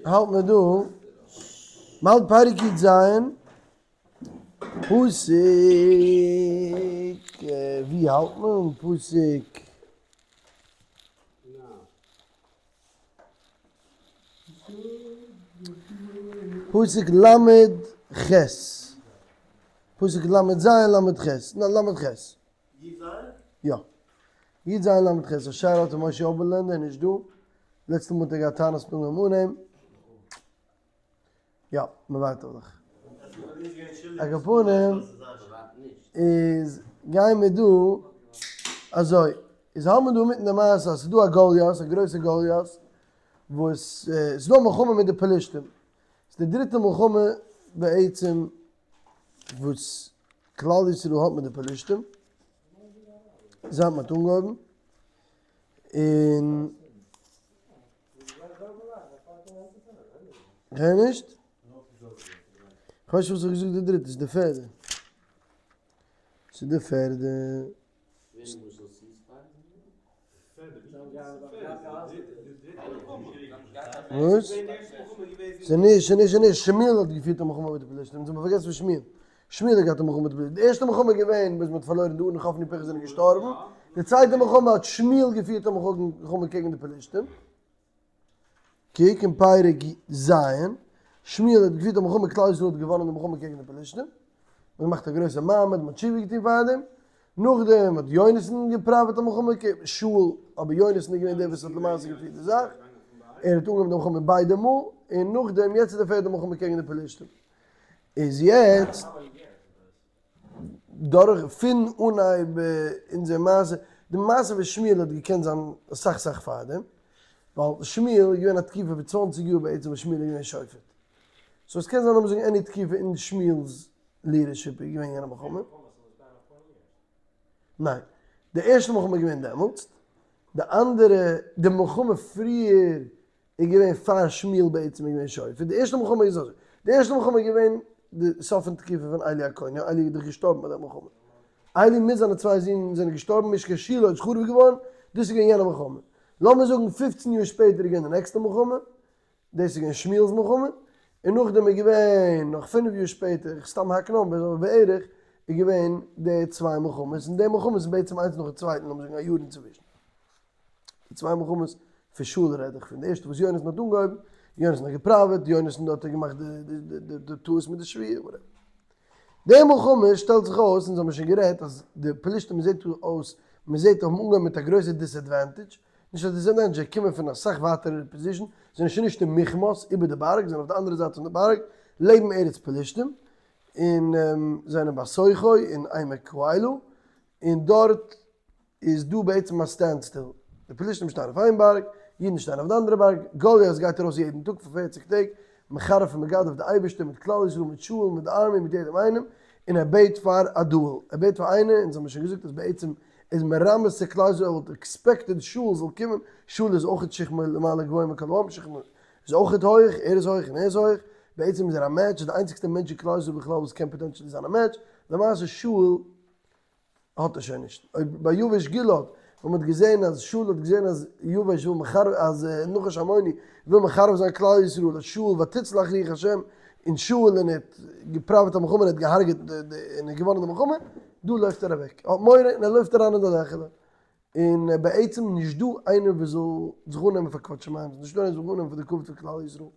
האלט מען דא, מ'האלט פרק י"ז, פסוק, ווי האלט מען? פסוק. פסוק ל"ח, פסוק ל"ז ל"ח, ניין ל"ח. יא. י"ז ל"ח, א שאוט אוט צו משה אבערלענדער, נישט דא. לעצטע מאל האט ער געהאט טענות אן אים. יא, מ'ווארט אויף דיך. על כל פנים איז גייען מיר דא אזוי, איז האבן מיר דא אינמיטן די מעשה אז ס'איז דא א גלית, א גרויסע גלית, וואס ס'איז דא א מלחמה מיט די פלישתים. ס'איז די דריטע מלחמה בעצם וואס כלל ישראל האט מיט די פלישתים, זייט מ'האט אנגעהויבן, און. כ'הער נישט. כ'ווייס נישט וואס איך האב געזאגט די דריטע, ס'איז די פערדע. ס'איז די פערדע. וואס? ס'איז נישט, ס'איז נישט, ס'איז נישט, שמואל האט געפירט א מלחמה מיט די פלישתים, אונז האבן פארגעסן פון שמואל. שמואל האט געהאט א מלחמה מיט די פלישתים. די ערשטע מלחמה איז געווען וואס מ'האט פארלוירן די ארון חפני ופנחס זענען געשטארבן. די צווייטע מלחמה האט שמואל געפירט א מלחמה קעגן די פלישתים. קוק אין פרק ז', שמואל האט געפירט א מלחמה, כלל ישראל האט געוואנען די מלחמה קעגן די פלישתים, מ'האט געמאכט א גרויסע מעמד, מ'האט תשובה געטון פאר דעם, נאכדעם האט יונתן געפראוועט א מלחמה קעגן שאול, אבער יונתן איז געווען דער וואס האט למעשה געפירט די זאך, ער האט אנגעהויבן די מלחמה ביידע מאל, און נאכדעם יעצט איז די פערדע מלחמה קעגן די פלישתים. איז יעצט. דורך פון אנהייב אונזער מעשה, די מעשה פון שמואל האט געקענט זיין אסאך אסאך פארדעם, ווייל שמואל איז געווען א תקופה פון צוואנציג יאר בעצם וואס שמואל איז געווען שופט, סאו עס קען זיין לאמיר זאגן עני תקופה אין שמואל'ס לידערשיפ איז געווען יענע מלחמה. ניין, די ערשטע מלחמה איז געווען דעמאלטס, די אנדערע, די מלחמה פריער איז געווען פאר שמואל בעצם איז געווען שופט, די ערשטע מלחמה איז אזוי, די ערשטע מלחמה איז געווען די סוף פון תקופה פון עלי הכהן, יא עלי איז דאך געשטארבן ביי די מלחמה, עלי מיט זיינע צוויי זין זענען געשטארבן, משכן שילה איז חרוב געווארן, דאס איז געווען יענע מלחמה, לאמיר זאגן פופצן יאר שפעטער איז געווען די נעקסטע מלחמה, דאס איז געווען שמואל'ס מלחמה, און נאכדעם איז געווען נאך פינף יאר שפעטער, איך סתם האק נאמבערס אבער בערך, איז געווען די צוויי מלחמות, און די מלחמות איז בעצם איינס נאכן צווייטן לאמיר זאגן א יאר אינצווישן. די צוויי מלחמות פון שאול רעד איך פון די ערשטע וואס יונתן האט אנגעהויבן, יונתן האט געפראוועט, יונתן האט ער געמאכט די די טעות מיט די שבועה, וואטעווער. די מלחמה שטעלט זיך אויס, אונז האבן שוין גערעדט אז די פלישתים מען זעט אויס, מען זעט האבן אנגעהויבן מיט א גרויסע דיסעדווענטעדזש, נישט א דיסעדווענטעדזש, זיי קומען פון אסאך ווייטערע פאזישן, זענען שוין נישט אין מכמש איבער די בארג, זענען אויף די אנדערע זייט פון די בארג, לעבן ארץ פלישתים, און זענען ביי סוכו אין עמק האלה, און דארט איז דא בעצם א סטענדסטיל, די פלישתים שטייען אויף איין בארג, אידן שטייען אויף די אנדערע בארג, גלית גייט ארויס יעדן טאג פאר פערציג טעג, מחרף און מגדף די אייבערשטער מיט כלל ישראל מיט שאול מיט די ארמי מיט יעדעם איינעם, און ער בעט פאר א דועל, ער בעט פאר איינער, אונז האבן שוין געזאגט אז בעצם איז מרמז צו כלל ישראל ער וואלט עקספעקטעד שאול זאל קומען, שאול איז אויכעט שכמו למעלה גבוה מכל העם, שכמו איז אויכעט הויך, ער איז הויך און ער איז הויך, בעצם איז ער א מעטש, די איינציגסטע מענטש אין כלל ישראל בכלל וואס קען פאטענטשעלי זיין א מעטש, למעשה שאול האט ער שוין נישט. אויב ביי יבש גלעד ווען מ'האט געזען אז שאול האט געזען אז יבש וויל מחרב אז נחש העמוני וויל מחרב זיין כלל ישראל האט שאול ותצלח רוח השם אין שאול און ער האט געפראוועט א מלחמה און ער האט געהארגעט און ער האט געוואנען די מלחמה, דא לויפט ער אוועק ער האט מורא און ער לויפט אריין אין די לעכעלע און בעצם נישט דא איינער וואס זאל זיך אננעמען פאר כבוד שמים, נישט דא איינער וואס זאל זיך אננעמען פאר די כבוד פון כלל ישראל,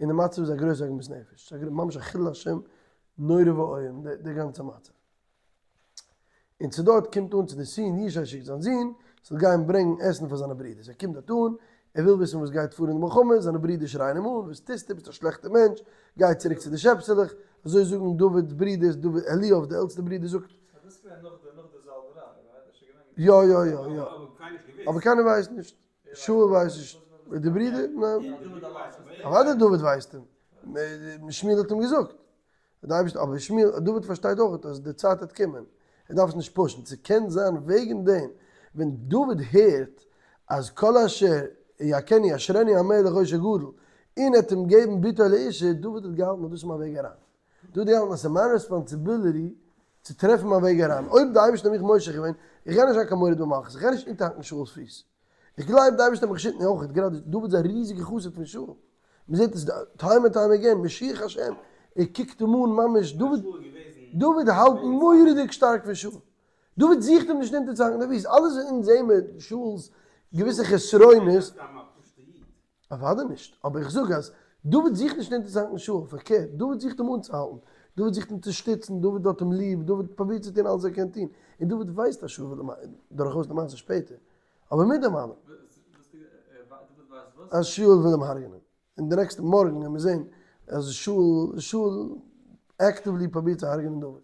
און די מצב איז א גרויסע עגמת נפש, ממש א חילול השם נורא ואיום די גאנצע מצב. און צו דארט קומט אן צו די סין, ישי שיקט זיין זון, זאל גיין ברענגן עסן פאר זיינע ברידערס, ער קומט דארט אן, ער וויל וויסן וואס גייט פאר אין די מלחמה, זיינע ברידער שרייען אים אן, וואס טוסטו, ביסט א שלעכטער מענטש, גיי צוריק צו די שעפסעלעך, אזוי זאגן דוד'ס ברידערס, דוד, אליאב די עלטסטע ברודער זאגט. יא יא יא יא, אבער קיינער ווייסט נישט, שאול ווייסט נישט, די ברידער, ניין, אוודאי דוד ווייסט אים, שמואל האט אים געזאגט. די אייבערשטער אבער שמואל דוד פארשטייט אויך אז די צייט וועט קומען, ער דארף עס נישט פושן, ס'קען זיין וועגן דעם ווען דוד הערט אז כל אשר יכנו יאשרנו המלך עושר גדול און ער וועט אים געבן בתו לאשה, דוד האט געהאלטן אז דאס איז מיין וועג אריין, דוד האט געהאלטן אז ס'איז מיין רעספאנסיביליטי צו טרעפן מיין וועג אריין, אויב די אייבערשטער האט מיך מושח געווען, איך גיי נישט זיין קיין מורד במלכות, איך גיי נישט אונטערהאקן שאול'ס פיס. איך גלייב די אייבערשטער האט מיך געשיקט און אויך גראדע דוד איז א ריזיגע חסיד פון שאול, מען זעט עס טיים ענד טיים עגעין, משיח השם, ער קוקט אים אן ממש, דוד דוד האלט מורא'דיג שטארק פון שאול, דוד זוכט אים נישט אונטערצוהאקן די פיס, אלעס וואס אונז זעהן מיר שאול'ס געוויסע חסרונות, אוודאי נישט, אבער איך זאג אז דוד זוכט נישט אונטערצוהאקן שאול, פארקערט, דוד זוכט אים אנצוהאלטן, דוד זוכט אים צו שטיצן, דוד האט אים ליב, דוד פרובירט צו טון אלעס וואס ער קען טון, און דוד ווייסט אז שאול וויל אים, דורכאויס די מעשה שפעטער, אבער מיט דעם אלעם, אז שאול וויל אים הרג'נען, און די נעקסטע מארגן וועט מען זען אז שאול, שאול עקטיוולי פרובירט צו הרג'נען דוד,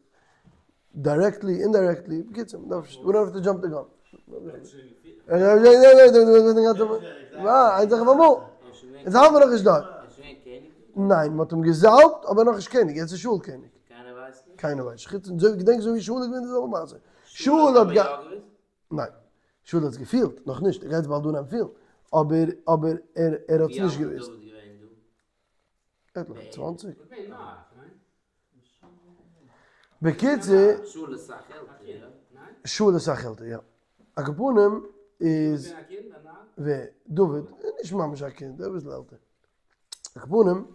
דירעקטלי, אינדירעקטלי, בקיצור, מ'דארף נישט, ווי דאנט האוו טו דזשאמפ די גאן. איין זאך אויף אמאל, אונז האלט מיר נאכנישט דארט. ניין, מ'האט אים געזאלבט, אבער נאכנישט קעניג, יעצט איז שאול קעניג. קיינער ווייסט נישט. חוץ פון, געדענק אזוי ווי שאול איז געווען די זעלבע מעשה. שאול האט גע. ניין. שאול האט עס געפילט, נאכנישט, ער גייט עס באלד אנהייבן פילן, אבער אבער ער ער האט עס נישט געוואוסט. עטליכע צוואנציג. בקיצור. שאול איז אסאך עלטער, יא? שאול איז אסאך עלטער, יא. על כל פנים איז. ווער? דוד? נישט ממש א קינד, אביסל עלטער. על כל פנים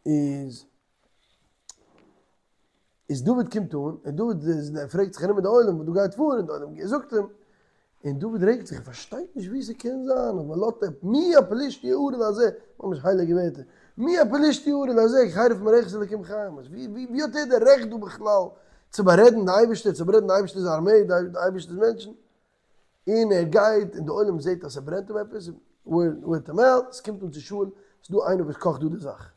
איז. איז דוד קומט אן, און דוד פרעגט זיך ארום מיט די עולם וואס דא גייט פאר, און די עולם זאגט אים, און דוד רעגט זיך, ער פארשטייט נישט ווי ס'קען זיין אז מ'לאזט אים, מי הפלישתי הארור הזה, ממש הייליגע ווערטער, מי הפלישתי הארור הזה, חרף מערכות אלקים חיים, ווי האט ער די רעכט דא בכלל צו בארעדן די אייבערשטער, צו בארעדן די אייבערשטער'ס ארמעי, די אייבערשטער'ס מענטשן, און ער גייט, און די עולם זעט אז ס'ברענט אים עפעס, ווארד אוו מאוט, ס'קומט אן צו שאול, ס'דא איינער וואס קאכט דא די זאך,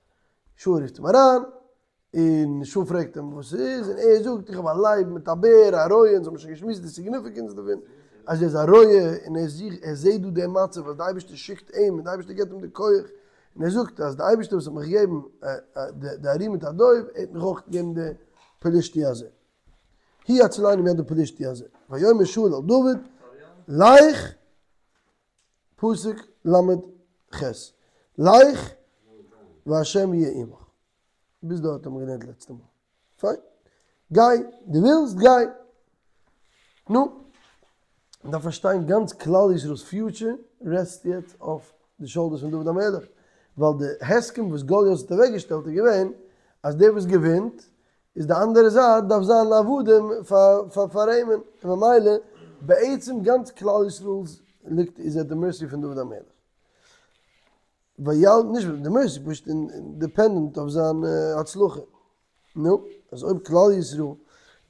שאול רופט אים אריין, און שאול פרעגט אים וואס ס'איז, און ער זאגט איך האב א לייב מיט א בער א רועה, אונז האבן שוין געשמועסט די סיגניפיקענס דערפון, אז ער איז א רועה און ער זוכט ער זעט דא די מצב אז די אייבערשטער שיקט אים און די אייבערשטער געבט אים די כח, און ער זאגט אז די אייבערשטער וואס האט מיך געגעבן די ארי מיט א דוב, ער האט מיך אויך געגעבן די פלישתי הזה. הוא יצילני מיד הפלישתי הזה. ויאמר שאול אל דוד, לך פסוק ל"ח, לך והשם יהיה עמך. ביז דארט האבן מיר געלערנט לעצטע מאל. פיין. גיי, דו ווילסט, גיי. נו, מען דארף פארשטיין גאנץ כלל ישראל'ס פיוטשער רעסט יעצט אויף די שאולדערס פון דוד המלך, ווייל די הסכם וואס גלית האט אוועקגעשטעלט איז געווען אז דער וואס געווינט איז די אנדערע זייט דארף זיין עבדים פאר פאר אים, און ממילא בעצם גאנץ כלל ישראל'ס ליגט איז עט די מערסי פון דוד המלך. ווייל נישט די מערסי פשוט דיפענדענט אויף זיין הצלחה. נו, אז אויב כלל ישראל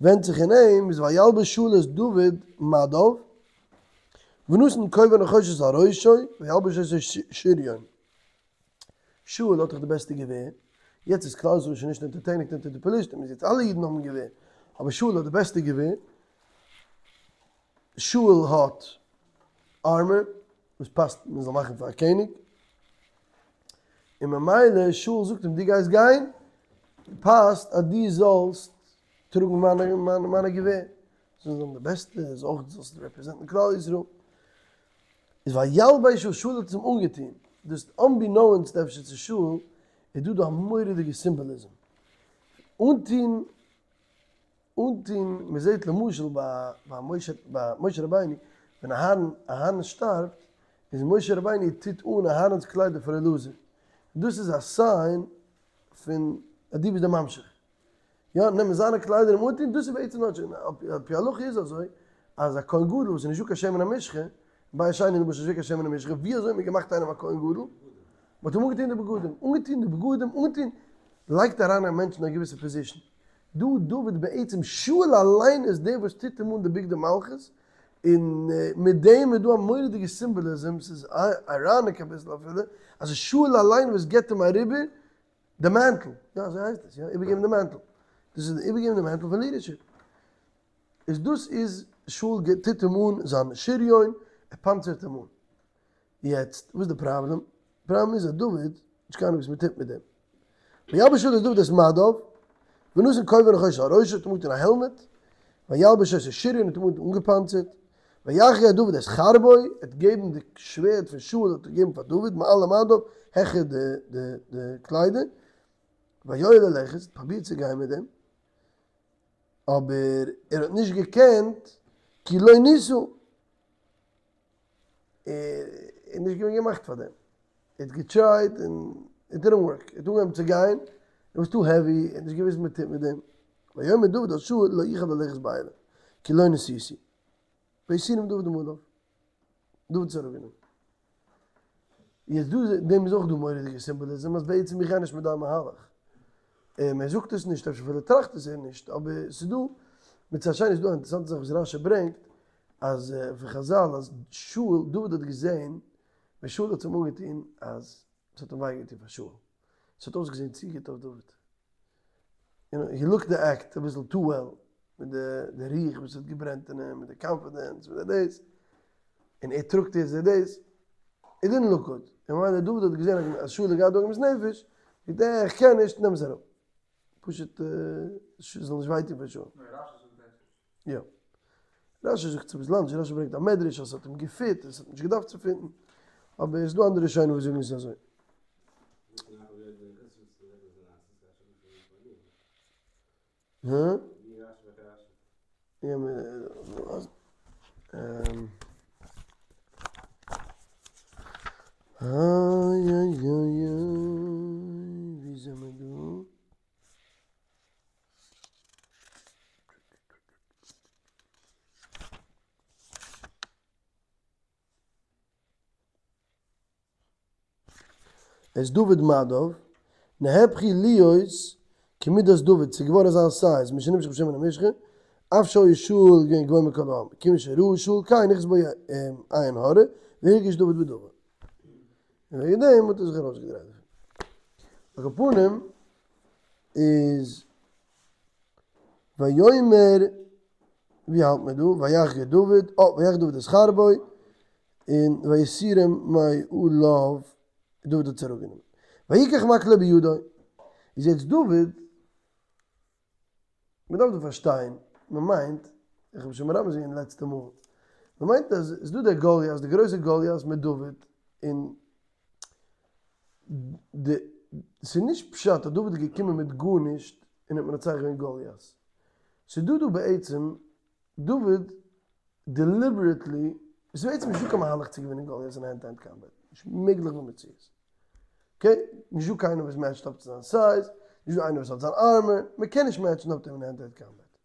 ווענדט זיך אין אים איז וילבש שאול את דוד מדיו ונתן כובע נחושת על ראשו וילבש אותו שריון. שאול האט דאך די בעסטע געווער, יעצט איז כלל ישראל שוין נישט אונטערטעניגט אונטער די פלישתים איז יעצט אלע אידן האבן געווער, אבער שאול האט די בעסטע געווער, שאול האט ארמער, וואס פאסט מען זאל מאכן פאר א קעניג, און ממילא שאול זאגט אים דו גייסט גיין, פאסט אז דו זאלסט טראגן מיינע מיינע געווער, זאל זיין די בעסטע, זאל אויך זאלסט רעפרעזענטן כלל ישראל. איז וילבש שאול, שאול האט עס אים אנגעטון, דאס אנבינאונסט אפשר צו שאול, איז דא דא א מורא'דיגע סימבאליזם, אנטון אנטון, מען זעט למשל ביי ביי משה ביי משה רבינו, ווען אהרן אהרן שטארבט, איז משה רבינו טוט אן אהרן'ס קליידער פאר אלעזר, דאס איז א סיין פון אז דו ביסט דער ממשיך, יא, נעמען זיינע קליידער און אנטון, דאס איז בעצם נאר על פי הלכה איז אזוי, אז א כהן גדול וואס איז נישטא קיין שמן המשחה, בית שני למשל נישטא קיין שמן המשחה, ווי אזוי האט מען געמאכט איינעם א כהן גדול? מען האט אים אנגעטון די בגדים, אנגעטון די בגדים, אנטון לייגט אריין א מענטש אין א געוויסע פאזישן, דא דוד בעצם שאול אליין איז דער וואס טוט אים אן די בגדי מלכות, און מיט דעם איז דא א מורא'דיגע סימבאליזם, ס'איז אייראניק אביסל אפילו, אז ס'איז שאול אליין וואס גיבט אים אריבער די מענטל, יא אזוי הייסט עס, יא, איבערגעבן די מענטל, דאס איז איבערגעבן די מענטל פון לידערשיפ, איז דאס איז שאול טוט אים אן זיין שריון, ער פאנצערט אים אן. יעצט וואס איז די פראבלעם? די פראבלעם איז אז דוד, נישט קיין אנונג וואס מען טוט מיט דעם. וילבש שאול את דוד את מדיו, ונתן כובע נחושת על ראשו, האט אים אנגעטון א העלמעט, וילבש אותו שריון, האט אים אנגעפאנצערט, ויחגר דוד את חרבו, ער האט געגעבן די שווערד פון שאול האט ער געגעבן פאר דוד, מעל למדיו, העכער די די קליידער, ויואל ללכת, פרובירט צו גיין מיט דעם, אבער ער האט נישט געקענט, כי לא נשא. ער איז נישט געווען געמאכט פאר דעם. ער האט געטרייט און איט דידנט ווארק. ער האט אנגעהויבן צו גיין, איט וואס טו העווי, ער האט נישט געוואוסט וואס מען טוט מיט דעם. ויאמר דוד אל שאול לא אוכל ללכת באלה, כי לא נסיתי. ויסירם דוד מעליו. דוד האט עס אראפגענומען. יעצט דא אין דעם איז אויך דא מורא'דיגע סימבאליזם אז בעצם איך גיי נישט מיט דיין מהלך. ער זאגט עס נישט, אפשר אפילו טראכט עס ער נישט, אבער ס'איז דא, מצד שני איז דא א אינטערעסאנטע זאך וואס רש"י ברענגט, אז פון חזל אז שאול, דוד האט געזען ווען שאול האט עס אים אנגעטון אז ס'האט אים וויי געטון פאר שאול. ס'האט אויסגעזען צו גוט אויף דוד. יו נאו, הי לוקד די עקט אביסל טו וועל, מיט די די רוח וואס האט געברענט אין אים, מיט די קאנפידענס, מיט די דאס, און ער טראגט יעצט די דאס, איט דידנט לוק גוד. און ממילא דוד האט געזען אז שאול האט געהאט דא עגמת נפש, זאגט ער, איך קען נישט, נעם עס אראפ. פשוט ס'זאל נישט וויי טון פאר שאול. יא. רשי זאגט אביסל אנדערש, רשי ברענגט א מדרש אז ס'האט אים געפיט און ס'האט נישט געדארפט צו פיטן, אבער עס איז דא אנדערע ראשונים וואס זאגן עס אזוי. הא? איי איי איי איי, ווי זעמער דא? את דוד מדיו, נהפכו להיות כמידת דוד, ס'איז געווארן זיין סייז, משנמשח בשמן המשחה, אף שהיה שאול געווען גבוה מכל העם, כיוון שראה שאול כן נכנס בו עין הרע, והרגיש דוד בדבר. און וועגן דעם האט ער זיך ארויסגעדרייט דערפון. על כל פנים איז ויאמר ווי האלט מען דא? ויחגר דוד, אה, ויחגר דוד את חרבו, און ויסירם מעליו, דוד האט עס אראפגענומען. ויקח מקלו בידו, איז יעצט דוד, מען דארף דא פארשטיין, מען מיינט, איך האב שוין מרמז געווען לעצטע מאל, מען מיינט אז עס איז דא דער גוליית, דער גרויסער גוליית מיט דוד, און די, ס'איז נישט פשט אז דוד איז געקומען מיט גארנישט און האט מנצח געווען גוליית. ס'איז דא דא בעצם, דוד דעליבערעטלי, עס איז בעצם נישטא קיין מהלך צו געווינען גוליית אין הענד טו הענד קאמבעט, נישט מעגליך במציאות. אקעי, נישט דא קיינער וואס מעטשט אפ צו זיין סייז, נישט דא איינער וואס האט זיין ארמער, מען קען נישט מעטשן אפ צו אים אין הענד טו הענד קאמבעט.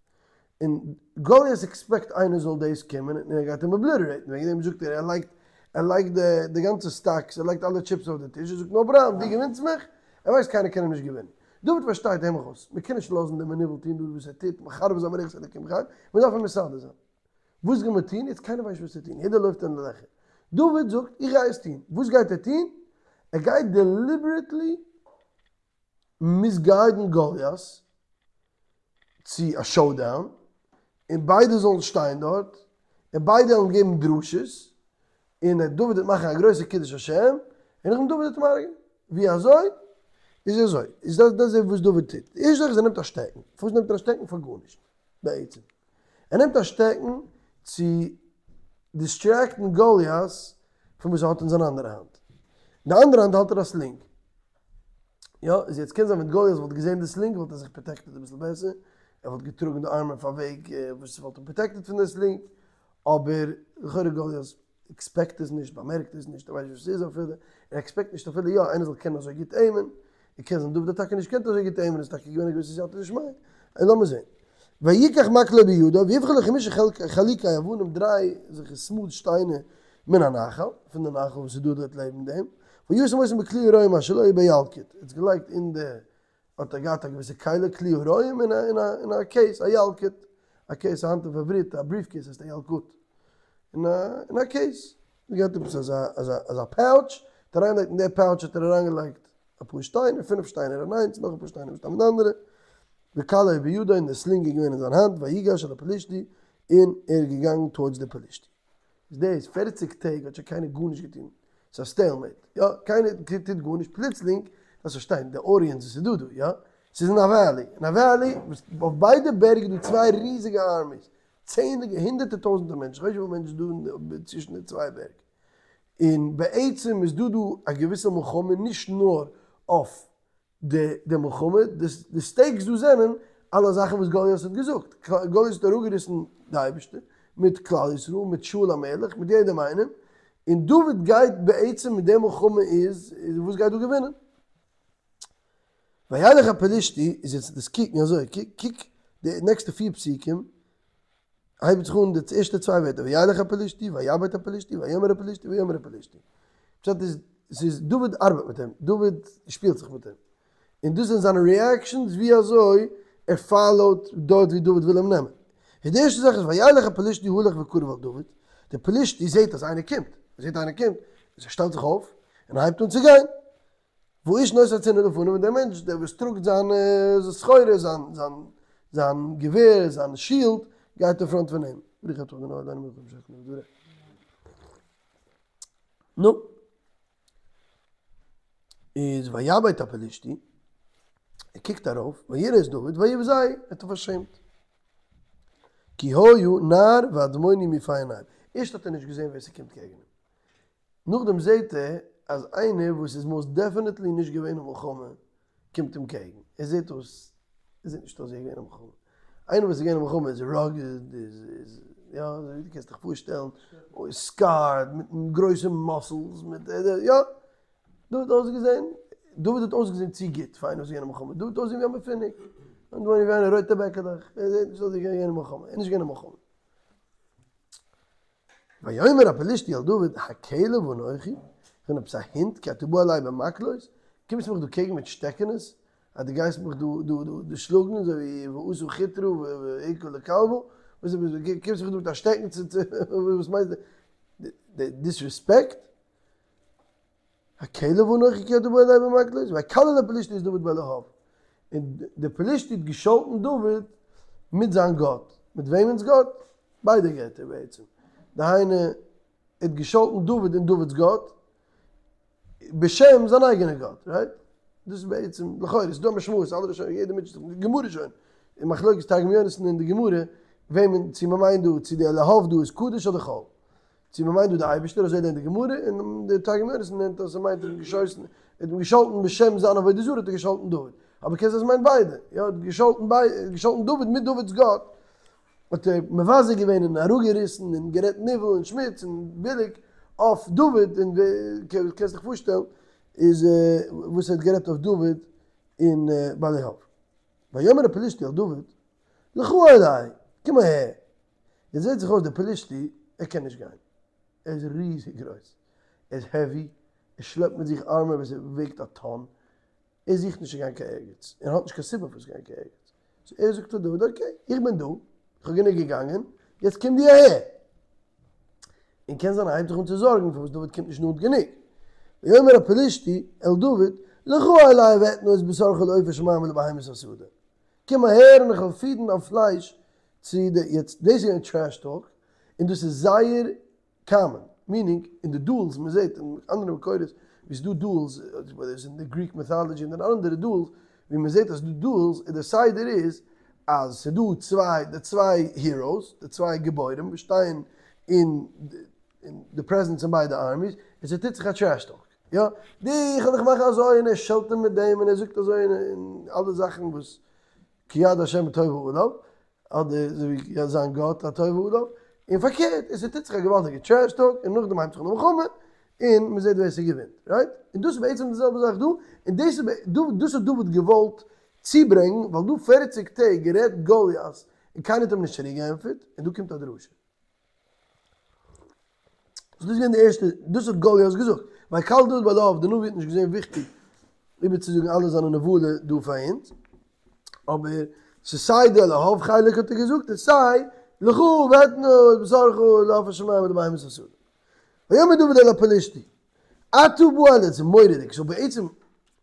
און גוליית עקספעקט איינער זאל דאס קומען און ער גייט אים אבליטערעיטן, וועגן דעם זאגט ער ער לייגט ער לייגט די די גאנצע סטאקס, ער לייגט אלע טשיפס אויף די טיש, ער זאגט נאו פראבלעם, דו געווינסט מיך, ער ווייסט קיינער קען אים נישט געווינען. דוד פארשטייט הער מיך אויס, מען קען נישט לאזן דעם מנוול טון דא וואס ער טוט, מחרב זיין מערכת אלוקים חיים, מען דארף אים מסדר זיין. וואס גייט מען טון? יעצט קיינער ווייסט נישט וואס צו טון, יעדער לויפט אין די לעכער. דוד זאגט, איך גיי עס טון. וואס גייט ער טון? ער גייט דעליבערעטלי מיסגיידן גוליית צו א שאודאון, און ביידע זאלן שטיין דארט, און ביידע וועלן געבן דרשות, און דוד וועט מאכן א גרויסע קידוש השם, און נאכדעם דוד וועט אים הרג'ענען. ווי אזוי? איז אזוי, איז דאס דאס איז וואס דוד טוט. די ערשטע זאך איז ער נעמט א שטעקן. פארוואס נעמט ער א שטעקן? פאר גארנישט. בעצם. ער נעמט א שטעקן צו דיסטרעקטן גוליית פון וואס ער האט אין זיין אנדערע האנט. אין די אנדערע האנט האלט ער א סלינג. יא, איז יעצט קען זיין ווען גוליית וואלט געזען די סלינג וואלט ער זיך פראטעקטעד אביסל בעסער, ער וואלט געטראגן די ארמער אויף א וועג וואס וואלט אים פראטעקטעד פון די סלינג, אבער לכאורה גוליית עקספעקט עס נישט, באמערקט עס נישט, ער ווייסט נישט וואס ס'איז אפילו, ער עקספעקט נישט אפילו יא איינער זאל קענען אזוי גוט עימען, און קען זיין דוד האט טאקע נישט געקענט אזוי גוט עימען, עס איז טאקע געווען א געוויסע סייעתא דשמיא, און לאמיר זען. ויקח מקלו בידו ויבחר לו חמשה חלוקי אבנים דריי אזעלכע סמוט שטיינער מן הנחל, פון די נחל וואס איז דא דארט לעבן דעם, וישם אותם בכלי הרועים אשר לו בילקוט, ער האט עס געלייגט אין די, האט ער געהאט א געוויסע כלי, כלי הרועים אין א אין א אין א קעיס, א ילקוט, א קעיס היינט אויף עברית א בריעף קעיס הייסט א ילקוט, אין א אין א קעיס, ער האט געהאט עפעס אזא אזא אזא פאוטש, האט ער אריינגעלייגט אין די פאוטש האט ער אריינגעלייגט אפאר שטיינער, פינף שטיינער אין איינס, נאך אפאר שטיינער מסתם אין די אנדערע, וקלעו בידו און די סלינג איז געווען אין זיין האנט, ויגש אל הפלישתי, און ער איז געגאנגען טאוארדס די פלישתי. איז דאס פערציג טעג האט שוין קיינער גארנישט געטון, ס'איז א סטעילמעיט, יא, קיינער טוט גארנישט, פלוצלינג, דארפסט פארשטיין די אודיענס וואס איז דא דא, יא, ס'איז אין א וואלי, אין א וואלי וואס אויף ביידע בערג איז דא צוויי ריזיגע ארמיס, צענדליגע הונדערטער טויזענטער מענטשן, כ'ווייס נישט וויפיל מענטשן איז דא צווישן די צוויי בערג, און בעצם איז דא דא א געוויסע מלחמה נישט נאר אויף די די מלחמה, די סטעיקס דא זענען אלע זאכן וואס גוליית האט געזאגט, גוליית האט אראפגעריסן די אייבערשטער מיט כלל ישראל, מיט שאול המלך, מיט יעדעם איינעם, און דוד גייט בעצם מיט די מלחמה איז וואס גייט דא געווינען. וילך הפלישתי איז יעצט דאס קוקן אזוי קוק קוק די נעקסטע פיר פסוקים הייבט זיך אן די ערשטע צוויי ווערטער וילך הפלישתי ויבט הפלישתי ויאמר הפלישתי ויאמר הפלישתי פשט איז ס'איז דוד ארבעט מיט אים דוד שפילט זיך מיט אים און דאס זענען זיינע reactions ווי אזוי ער follow ט דארט ווי דוד וויל אים נעמען. איז די ערשטע זאך איז וילך הפלישתי הלך וקרב אל דוד, דער פלישתי זעט אז איינער קומט, ער זעט איינער קומט, איז ער שטעלט זיך אויף און הייבט אן צו גיין, והאיש נושא הצינור לפניו און דער מענטש דער וואס טראגט זיין סחורה, זיין זיין זיין געווער, זיין שילד, גייט אין front פון אים. ברוך אתה ה' אלוהינו מלך העולם שהכל נהיה בדברו. נו. איז ויבט הפלישתי, ער קוקט ארויף, וירא את דוד ויבזהו, ער האט אים פארשעמט. כי היה נער ואדמוני מיפה עיניים, ערשט האט ער נישט געזען ווער ס'קומט קעגן אים, נאכדעם זעט ער אז איינער וואס איז most definitely נישט געווען אין מלחמה קומט אים קעגן, ער זעט אויס, ער זעט נישט אויס ווי ער איז געווען אין מלחמה, איינער וואס איז געווען אין מלחמה איז rugged, איז איז יא, אזוי ווי דו קענסט דיך פארשטעלן, scarred, מיט גרויסע muscles, מיט יא, דוד האט אויסגעזען, דוד האט אויסגעזען צו גוט פאר איינער וואס איז געווען אין מלחמה, דוד האט אויסגעזען ווי א מפונק, ווי איינער רויטע בעקעלעך, ער זעט נישט אויס ווי ער איז געווען אין מלחמה, ער איז נישט געווען אין מלחמה. ויאמר הפלישתי אל דוד הכלב אנכי, איך בין עפעס א הונט, כי אתה בא אלי במקלות, קומסט מיך דא קעגן מיט שטעקענעס, אז דו גייסט מיך דא דא דא דא שלאגן, אזוי ווי ואתא חוטרא והכה לכלבא, וואס עפעס קומסט מיך דא מיט א שטעקן צו צו וואס מיינסטו, די disrespect? הכלב אנכי כי אתה בא אלי במקלות, ויקלל הפלישתי את דוד באלהיו, און דער פלישתי האט געשאלטן דוד מיט זיין גאט, מיט וועמענס גאט? ביידע געטער בעצם, דהיינו ער האט געשאלטן דוד און דוד'ס גאט, בשם זיין אייגענע גאט, right? דאס איז בעצם, לכאורה, ס'איז דא א משמעות, אלע ראשונים, יעדער מוטשעט זיך מיט די גמרא שוין, אין מחלוקת תרגום יונתן און די גמרא, וועמען, צו מ'מיינט דא, צו די אלהיו דא איז קדוש אדער חול. צו מ'מיינט דא די אייבערשטער, אזוי לערנט די גמרא, און די תרגום יונתן לערנט אז ס'מיינט ער האט געשאסן, ער האט אים געשאלטן בשם זיין עבודה זרה האט ער געשאלטן דוד, אבער קען זיין ס'מיינט ביידע, יא ער האט געשאלטן ביידע, ער האט געשאלטן דוד מיט דוד'ס גאט, האט ער מבזה געווען און אראפגעריסן און גערעדט ניבול און שמוץ און ביליג אויף דוד, און קענסט דיך פארשטעלן איז וואס ער האט גערעדט אויף דוד און באלהיו. ויאמר הפלישתי אל דוד, לכה אלי, קום אהער, יעצט זעט זיך אויס דער פלישתי ער קען נישט גיין, ער איז ריזיג גרויס, ער איז heavy, ער שלעפט מיט זיך armor וואס וועגט א טאן, ער זוכט נישט צו גיין קיין ערגעץ, ער האט נישט קיין סיבה פארוואס גיין קיין ערגעץ, so ער זאגט פאר דוד okay איך בין דא, איך האב גענוג געגאנגען, יעצט קום דו אהער. און קען זיין ער הייבט זיך אן צו זארגן פארוואס דוד קומט נישט נאנט גענוג. ויאמר הפלישתי אל דוד, לכה אלי ואתנה את בשרך לעוף השמים ולבהמות השדה. קום אהער און איך וועל פידן דיין פלייש צו די, יעצט דאס איז געווען trash talk, און דאס איז זייער common, meaning אין די duels, מען זעט אין אנדערע מקורות ווי ס'איז דא duels, whether ס'איז אין די Greek mythology און אין אנדערע duels, ווי מען זעט אז ס'איז דא duels, און די סדר איז אז ס'איז דא צוויי, די צוויי heroes, די צוויי גיבורים וואס שטייען אין די presence פון ביידע armies, און ס'טוט זיך א trash talk, יא, די איך וועל דיך מאכן אזוי, און ער שעלט אים מיט דעם, און ער זאגט אזוי, און אלע זאכן וואס כי יד השם טובה עליו, אדער אזוי ווי זיין גאט הטובה עליו, און פארקערט, און ס'טוט זיך א געוואלדיגע trash talk, און נאכדעם הייבט זיך אן די מלחמה, און מ'זעט ווער ס'געווינט, right? און דאס איז בעצם די זעלבע זאך דא, און דאס איז דאס האט דוד געוואלט צוברענגן, ווייל דא פערציג טעג רעדט גוליית, און קיינער האט אים נישט צוריק געענטפערט, און דא קומט א דרשה. דאס איז געווען די ערשטע, דאס האט גוליית געזאגט, ויקלל דוד באלהיו, די נביא האט נישט געזען וויכטיג איבערצוזאגן אלע זיינע נבלה דא פאר אונז, אבער ס'איז סיי די אלהיו חלק האט ער געזאגט, און סיי לכה ואתנה את בשרך לעוף השמים ולבהמות השדה. ויאמר דוד אל הפלישתי, אתה בא אלי, ס'איז מורא'דיג, so בעצם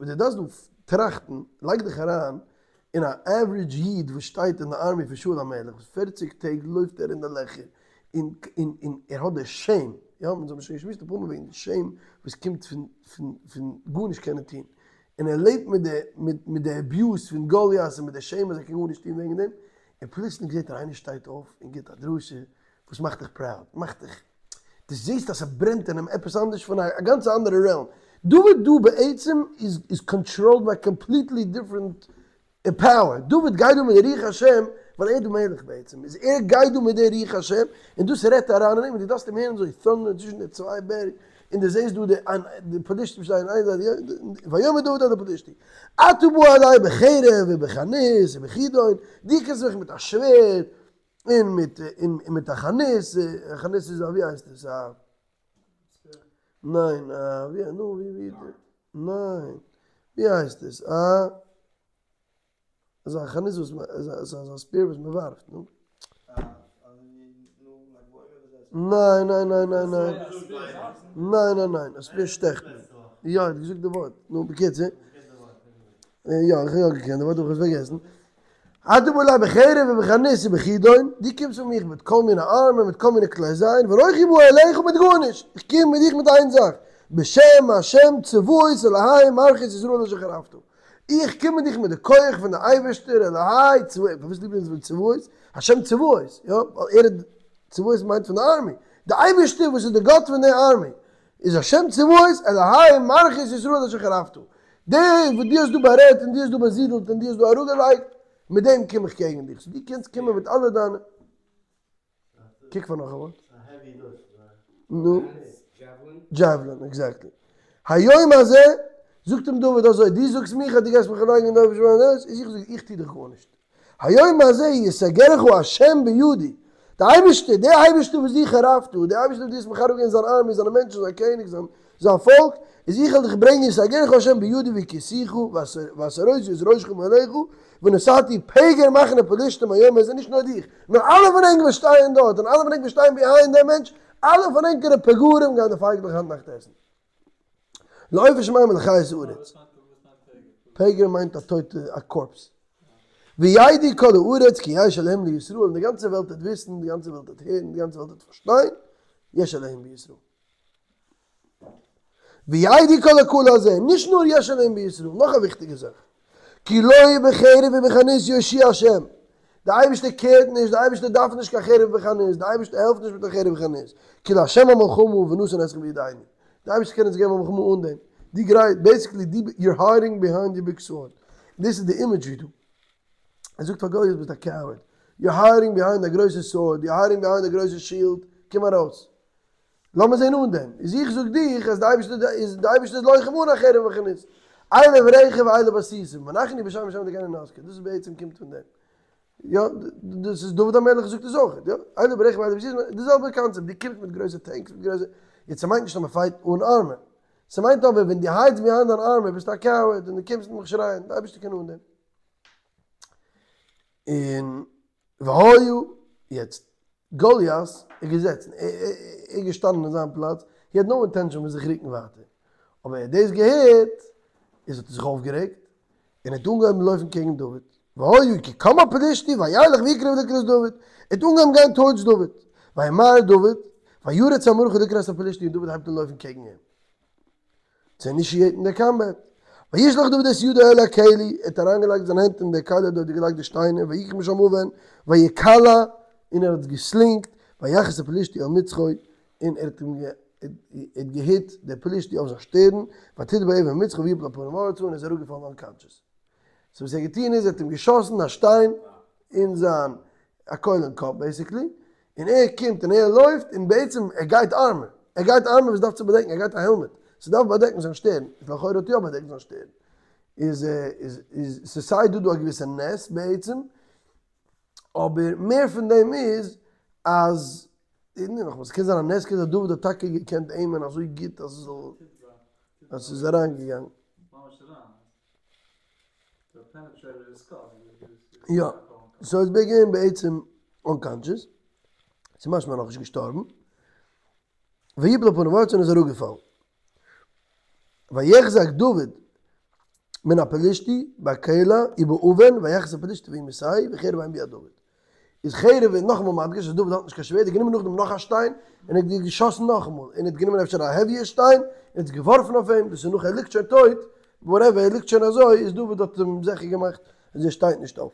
ווען דו דארפסט דא טראכטן, לייג דיך אריין אין א average איד וואס שטייט אין די army פון שאול המלך, וואס פערציג טעג לויפט ער אין די לעכער, און און און ער האט די shame, יא, אונז האבן שוין געשמועסט אפאר מאל וועגן די shame וואס קומט פון פון פון גארנישט קענען טון, און ער לעבט מיט די מיט מיט די abuse פון גוליית און מיט די shame אז ער קען גארנישט טון וועגן דעם, און פלוצלינג זעט ער איינער שטייט אויף און גיבט א דרשה וואס מאכט דיך proud, מאכט דיך, דו זעסט אז ס'ברענט אין אים עפעס אנדערש פון א גאנץ אנדערע realm. דוד דא בעצם איז איז controlled by completely different power. דוד גייט דא מיט די רוח השם ווייל ווייל ער איז די מלך בעצם, איז ער גייט דא מיט די רוח השם, און דאס רעדט אריין אין אים, און דו דארפסט אים הערן אזוי thundering צווישן די צוויי בערג, און דו זעסט דא די פלישתים שטייען איין זייט, ויאמר דוד אל הפלישתי, אתה בא אלי בחרב ובחנית ובכידון, דו קומסט מיך מיט א שווערד, און מיט און מיט א חנית, א חנית איז א ווי הייסט עס א. ניין א ווי נו ווי ווי ניין ווי הייסט עס א אזא חנית וואס מען אזא spear וואס מען ווארפט נו. ניין ניין ניין ניין ניין ניין ניין ניין א spear שטעכט מען יא האט געזאגט די ווארט נו בקיצור יא איך האב יא געקענט די ווארט האב איך עס פארגעסן. אתה בא אלי בחרב ובחנית ובכידון, דו קומסט אויף מיך מיט כל מיני armor, מיט כל מיני כלי זיין, ואנכי בא אליך מיט גארנישט, איך קום מיט דיך מיט איין זאך, בשם השם צבאות אלהי מערכות ישראל אשר חרפת, איך קום מיט דיך מיט די כח פון די אייבערשטער אלהי צבאות, פארוואס ליבט מען צבאות? השם צבאות, יא, ווייל ער איז, צבאות מיינט פון די army, די אייבערשטער וואס איז די גאט פון די army, איז השם צבאות אלהי מערכות ישראל אשר חרפת, די וואס דו האסט דא בארעדט און דו האסט דא באזידלט און דו האסט דא אראפגעלייגט, מיט דעם קום איך קעגן דיך, so דו קענסט קומען מיט אלע דיינע, קוק פאר נאך א ווארט. נו? Javelin, exactly. היום הזה, זאגט אים דוד אזוי, דו זאגסט מיך אז דו גייסט מיך לייגן אין די אויבערשטע, איז איך זאג איך טו דיך גארנישט. היום הזה יסגרך ה' בידי, די אייבערשטער, דער אייבערשטער וואס דו חרפת, דער אייבערשטער וואס דו האסט מחרף געווען זיין army, זיינע מענטשן, זיין קעניג, זיין זיין פאלק, איז איך וועל דיך ברענגען יסגרך ה' בידי והכיתיך והסירותי את ראשך מעליך, ונתתי פגר מחנה פלשתים היום הזה, נישט נאר דיך, נאר אלע פון ענק וואס שטייען דארט, און אלע פון ענק וואס שטייען behind דעם מענטש, אלע פון ענקערע פגרים גייען די פייגלעך היינט נאכט עסן. לעוף השמים ולחית הארץ. פגר מיינט א טויטע, א corpse. וידעו כל הארץ כי יש אלהים לישראל, און די גאנצע וועלט וועט וויסן, די גאנצע וועלט וועט הערן, די גאנצע וועלט וועט פארשטיין, יש אלהים בישראל. וידעו כל הקהל הזה, נישט נאר יש אלהים בישראל, נאך א וויכטיגע זאך, כי לא בחרב ובחנית יושיע השם, די אייבערשטער care ט נישט, די אייבערשטער דארף נישט קיין חרב וחנית, די אייבערשטער העלפט נישט מיט א חרב וחנית, כי להשם המלחמה ונתן אתכם בידינו, די אייבערשטער קען אונז געבן א מלחמה אן דעם, דו גרייט, basically דו, you're hiding behind your big sword, דאס איז די imagery דא, ער זאגט פאר גלית ביסט א coward, you're hiding behind א גרויסע sword, you're hiding behind א גרויסע shield, קום ארויס. לאמיר זען אן דעם, איז איך זאג דיך אז די אייבערשטער איז די אייבערשטער איז לוחם אן א חרב וחנית, אלה ברכב ואלה בסוסים, ואנחנו בשם השם אלקינו נזכיר, דאס איז בעצם קומט פון דעם, יא, דאס איז דוד המלך זאגט עס אויך, יא, אלה ברכב ואלה בסוסים, די זעלבע קאנצעפט, דו קומסט מיט גרויסע tanks, מיט גרויסע, יעצט ס'מיינט נישט אז מ'פייט אן armor, ס'מיינט אבער ווען דו hide סט behind דיין armor ביסטו א coward און דו קומסט מיך שרייען, די אייבערשטער קען אן דעם. און והיה, יעצט גוליית איז געזעצן, ער איז געשטאנען אין זיין פלאץ, he had no intention פון זיך רוקן ווייטער, אבער ער האט דאס געהערט, איז האט ער זיך אויפגערעגט, און ער האט אנגעהויבן לויפן קעגן דוד, והיה כי קם הפלשתי וילך ויקרב לקראת דוד, ער האט אנגעהויבן גיין towards דוד, וימהר דוד, וירץ המערכה לקראת הפלשתי און דוד הייבט אן לויפן קעגן אים. צו initiate ן די combat. וישלח דוד את ידו אל הכלי, ער האט אריינגעלייגט זיין הענט אין די כלי, דארט האט ער געלייגט די שטיינער, ויקח משם אבן, ויקלע, און ער האט געסלינגט, ויך את הפלשתי על מצחו, און ער האט אים האט געהיט דער פלשתי אויף זיין שטערן, ותדבר האבן במצחו ויפל על פניו ארצה, און ער איז אראפגעפאלן unconscious. So וואס ער האט געטון איז, ער האט אים געשאסן א שטיין אין זיין א קויל אין קאפ basically, און ער קומט און ער לויפט, און בעצם ער גייט armor, ער גייט armor וואס דארף צו באדעקן, ער גייט א helmet, ס'דארף באדעקן זיין שטערן, איז לכאורה האט יא באדעקט זיין שטערן, איז איז איז ס'איז סיי דא דא א געוויסע נס בעצם, אבער מער פון דעם איז אז, נאכאמאל ס'קען זיין א נס, קען זיין דוד האט טאקע געקענט aim ען אזוי גוט אז ס'זאל, אז ס'איז אריינגעגאנגען. יא, so איז געווען בעצם unconscious, ס'איז משמע נאכנישט געשטארבן, ויפל על פניו ארצה און איז אראפגעפאלן. ויחזק דוד מן הפלשתי בקלע ובאבן ויך את הפלשתי וימיתהו וחרב אין ביד דוד. איז חרב איז נאכאמאל מדגיש אז דוד האט נישט קיין שווערד, ער האט גענומען נאכדעם נאך א שטיין און ער האט געשאסן נאכאמאל, און ער האט גענומען אפשר א heavier שטיין און האט עס געווארפן אויף אים, דאס איז נאך ער ליגט שוין טויט, whatever, ער ליגט שוין אזוי, איז דוד האט אים זיכער געמאכט אז ער שטייט נישט אויף.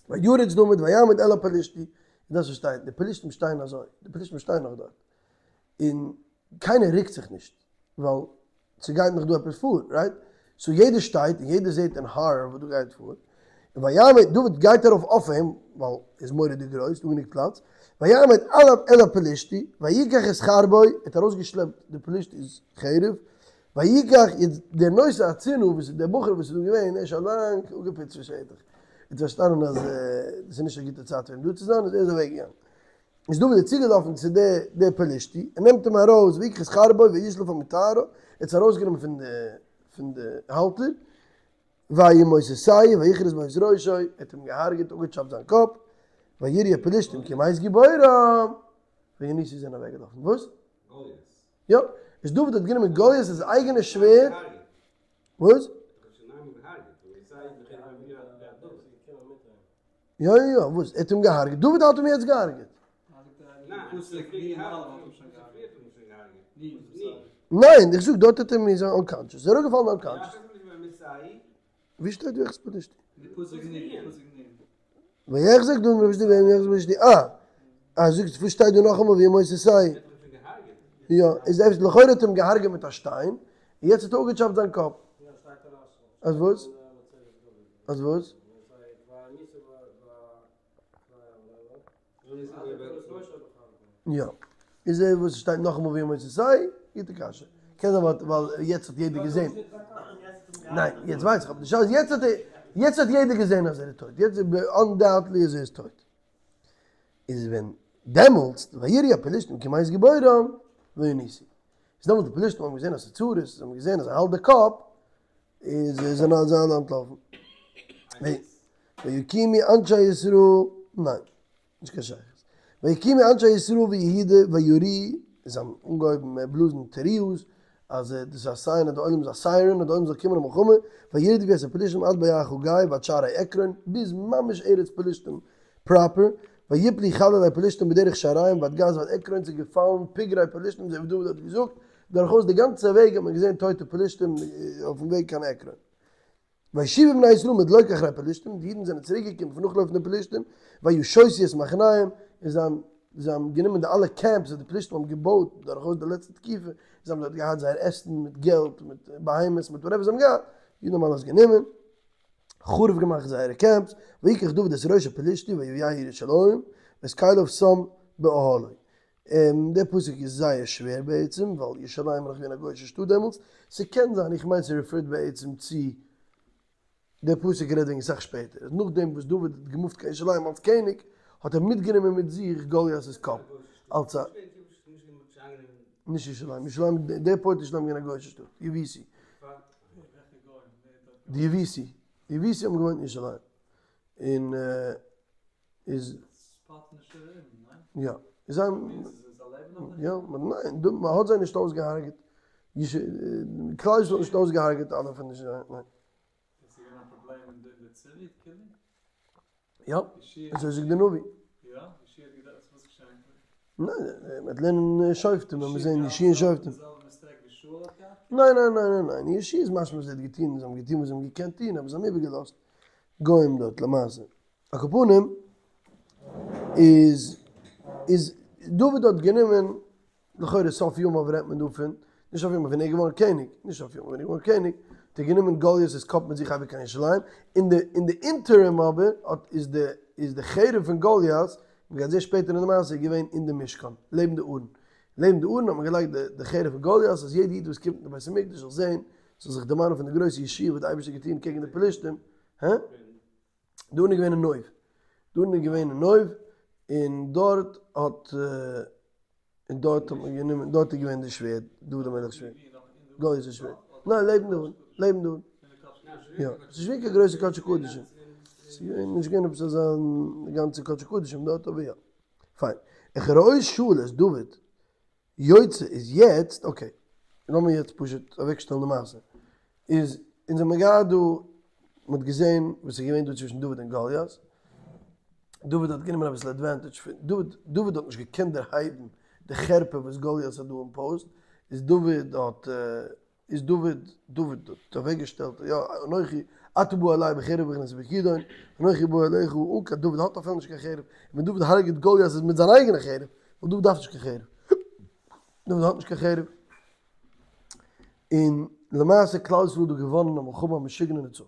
וירץ דוד ויעמוד אל הפלשתי, און דאס וואס שטייט, די פלשתים שטייען אזוי, די פלשתים שטייען נאך דארט, און קיינער רוקט זיך נישט, ווייל ס'גייט נאך דא עפעס פאר, right? So יעדער שטייט און יעדער זעט אין horror וואס דא גייט פאר, ויעמד, דוד גייט ארויף אויף אים, ווייל ער איז מורא'דיג גרויס, דא גענוג פלאץ, ויעמד עליו אל הפלישתי, ויקח את חרבו, ער האט ארויסגעשלעפט די פלישתי'ס חרב, ויקח, יעצט דער נושא הצנעה וואס איז דער בחור וואס איז דא געווען, ער איז שוין לאנג אפגעפוצט פון שטח, ער האט פארשטאנען אז דאס איז נישט א גוטע צייט פאר אים דא צו זיין, איז ער איז אוועק געגאנגען. איז דוד איז צוגעלאפן צו די די פלישתי, ער נעמט אים ארויס, ויקח את חרבו וישלפה מתערה, ער האט עס ארויסגענומען פון די פון די האלטער, וימותתהו ויכרת בו את ראשו, ער האט אים געהארגעט, אפגעטשאפט זיין קאפ, ויראו הפלישתים כי מת גיבורם, וינוסו זענען אוועקגעלאפן. וואס? יא, איז דוד האט גענומען גולית'ס אייגענע שווערד, וואס? יא יא יא, וואס? ער האט אים געהארגעט? דוד האט אים יעצט געהארגעט. ניין, איך זאג דארט האט ער אים איז אנקאנטשעס, איז אראפגעפאלן אנקאנטשעס. ווי שטייט ויחזק פלישתי? ויחזק דוד בפלישתי ויחזק פלישתי אה! אה זאגסט וואס שטייט דא נאכאמאל וימותתהו? יא, איז אפשר לכאורה האט אים געהארגעט מיט א שטיין, און יעצט האט ער אפגעטשאפט זיין קאפ. אז וואס? אז וואס? יא. איז ער וואס שטייט נאכאמאל וימותתהו? גוטע קשיא. קען זיין ווייל יעצט האט יעדער געזען. ניין, יעצט ווייס איך אבער נישט. יעצט האט יעצט האט יעדער געזען אז ער איז טויט. יעצט איז אנדאוטלי אז ער איז טויט. איז ווען דעמאלטס ויראו הפלישתים כי מת גיבורם וינוסו. איז דעמאלטס די פלישתים האבן געזען אז ס'איז צרות, זיי האבן געזען אז ער האלט די קאפ, איז זענען זיי אלע אנטלאפן. ויקומו אנשי ישראל, ניין, נישט קיין שייכות. ויקומו אנשי ישראל ויהודה ויריעו, זיי האבן אנגעהויבן בלאזן תרועות, אז דאס איז א סיין אז די עולם איז א סיירען אז די עולם זאל קומען אין מלחמה, וירדפו את הפלישתים עד בואכה גיא ועד שערי עקרון, ביז ממש ארץ פלישתים פראפער, ויפלו חללי פלישתים בדרך שעריים ועד גת ועד עקרון, ס'איז געפאלן פגרי פלישתים אזוי ווי דוד האט געזאגט, דורכאויס די גאנצע וועג האט מען געזען טויטע פלישתים אויפן וועג קיין עקרון. וישובו בני ישראל מדלוק אחרי פלישתים, די אידן זענען צוריק געקומען פון נאכלויפן די פלישתים, וישוסו את מחניהם, און זיי האבן זיי האבן גענומען די אלע קעמפס וואס די פלישתים האבן געבויט דורכאויס די לעצטע תקופה, זיי האבן דארט געהאט זייער עסן מיט געלט מיט בהמות מיט וואטעווער זיי האבן געהאט, אידן האבן אלעס גענומען, חרוב געמאכט זייערע קעמפס, ויקח דוד את ראש הפלישתי ויביאהו ירושלים, ואת כליו שם באהלו. דער פסוק איז זייער שווער בעצם, ווייל ירושלים איז נאך געווען א גוי'אישע שטאט דעמאלטס, ס'קען זיין, איך מיין ס'רעפערט בעצם צו, דער פסוק רעדט וועגן אסאך שפעטער, אז נאכדעם וואס דוד האט געמופט קיין ירושלים אלס קעניג, האט ער מיטגענומען מיט זיך גולית'ס קאפ, אלס א. נישט ירושלים, ירושלים, דער פוינט איז ירושלים געווען א גוי'אישע שטאט, יבוסי. די יבוסי, די יבוסי האבן געוואוינט אין ירושלים, און איז יא, איז זיי יא, ניין, דא מען האט זיי נישט אויסגעהארגעט, כלל ישראל האט נישט אויסגעהארגעט אלע פון די ניין. יא, אזוי זאגט די נביא. ניין, מ'וועט לערנען שופטים, ווען מיר זעהן יהושע און שופטים. ניין ניין ניין ניין ניין, יהושע איז משמע אז ער האט געטון, זיי האבן געטון וואס זיי האבן געקענט טון, אבער זיי האבן איבערגעלאזט גוים דארט למעשה. על כל פנים, איז איז דוד האט גענומען, לכאורה סוף ימיו רעדט מען דא פון, נישט סוף ימיו ווען ער איז געווארן קעניג, נישט סוף ימיו ווען ער איז געווארן קעניג, האט ער גענומען גולית'ס קאפ מיט זיך אוועק קיין ירושלים, אין די אין די אינטערים אבער האט איז די איז די חרב פון גוליית, מען גייט זעהן שפעטער אין די מעשה, איז געווען אין די משכן, לעבן די ארון, לעבן די ארון האט מען געלייגט די די חרב פון גוליית אז יעדע איד וואס קומט אין די בית המקדש זאל זעהן, זאל זיך דערמאנען פון די גרויסע ישועה וואס די אייבערשטער האט געטון קעגן די פלישתים, הא? די ארון איז געווען אין נוב, די ארון איז געווען אין נוב, און דארט האט, און דארט האט מען גענומען, דארט איז געווען די שווערד, דוד המלך'ס שווערד, גולית'ס שווערד, ניין לעבן די ארון, לעבן די ארון, יא, ס'איז נישט געווען קיין גרויסע קדשי קדשים, ס'איז געווען נישט געווען עפעס אזא גאנצע קדשי קדשים דארט, אבער יא, פיין, וכראות שאול את דוד יוצא איז יעצט, אקעי, לאמיר יעצט פשוט אוועקשטעלן די מעשה, איז אונז האמיר געהאט דא, מען האט געזען וואס איז געווען דא צווישן דוד און גלית, דוד האט גענומען אביסל עדווענטעדזש פון, דוד דוד האט נישט געקענט דערהייבן די חרפה וואס גלית האט דא אימפאוזד, איז דוד האט איז דוד, דוד האט אוועק געשטעלט, יא, אנכי, אתה בא אלי בחרב ובחנית ובכידון, אנכי בא אליך, אן קיין דוד האט אפילו נישט קיין חרב, ווען דוד הרג'ט גוליית איז מיט זיין אייגענע חרב, ווייל דוד דארף נישט קיין חרב, דוד האט נישט קיין חרב, און למעשה כלל ישראל האט דא געוואנען א מלחמה א משוגענע נצחון.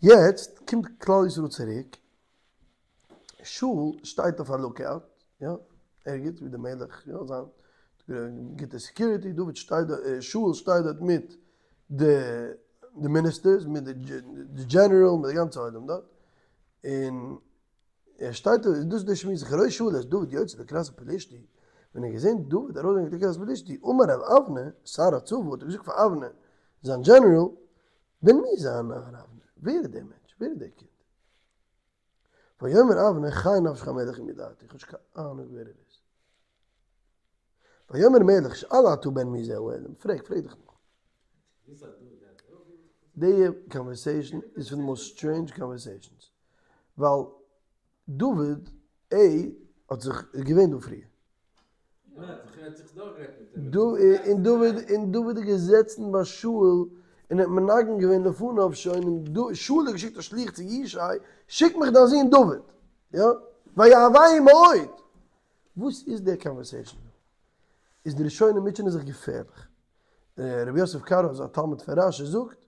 יעצט קומט כלל ישראל צוריק, שאול שטייט אויף א לוקאוט, יא, ערגעץ ווי די מלך, יא, זיין גוטע סעקיוריטי, דוד שטייט דארט, שאול שטייט דארט מיט די די מיניסטערס, מיט די דזשענעראל, מיט די גאנצע עולם דארט, און ער שטייט דארט, און דאס איז די שמועס, וכראות שאול את דוד יוצא לקראת הפלשתי, ווען ער האט געזען דוד ארויסגיין לקראת הפלשתי, אמר אל אבנר, שר הצבא, האט ער געזאגט פאר אבנר, זיין דזשענעראל, בן מי זה הנער אבנר, ווער איז דער מענטש, ווער איז דער קינד? ויאמר אבנר חי נפשך המלך אם ידעתי, איך האב נישט קיין אהנונג ווער ער איז. ויאמר המלך שאל אתה בן מי זה העלם, פרעג, פרעג דיך נאך. די קאנווערסעישאן איז פון די מאסט סטרעינדזש קאנווערסעישאנס, ווייל דוד עה האט זיך איז געווען דא פריער. און דוד און דוד איז געזעצן ביי שאול און האט מנגן געווען לפניו שוין און שאול האט געשיקט א שליח צו ישי שיק מיך דיין זון דוד יא ויאהבהו מאוד וואס איז דער קאנווערסעישאן דא? איז די ראשונים מוטשענען זיך געפערליך רבי יוסף קארו א תלמיד פון רשי זאגט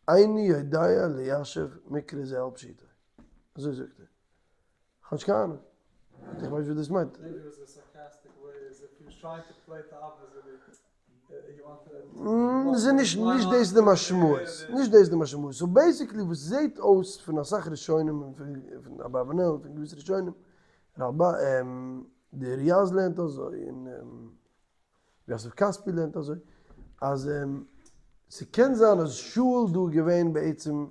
איני יודע ליישב מקרא זה על פשוטו אזוי זאגט ער כ'האב נישט קיין אהנונג. איך ווייס נישט וואס דאס מיינט. ס'איז נישט נישט דאס איז די משמעות. נישט דאס איז די משמעות. סאו בעיסיקלי וואס זעהט אויס פון אסאך ראשונים און פון אברבנאל און פון געוויסע ראשונים, די ריאז לערנט אזוי און יוסף כספי לערנט אזוי, אז ס'קען זיין אז שאול דא איז געווען בעצם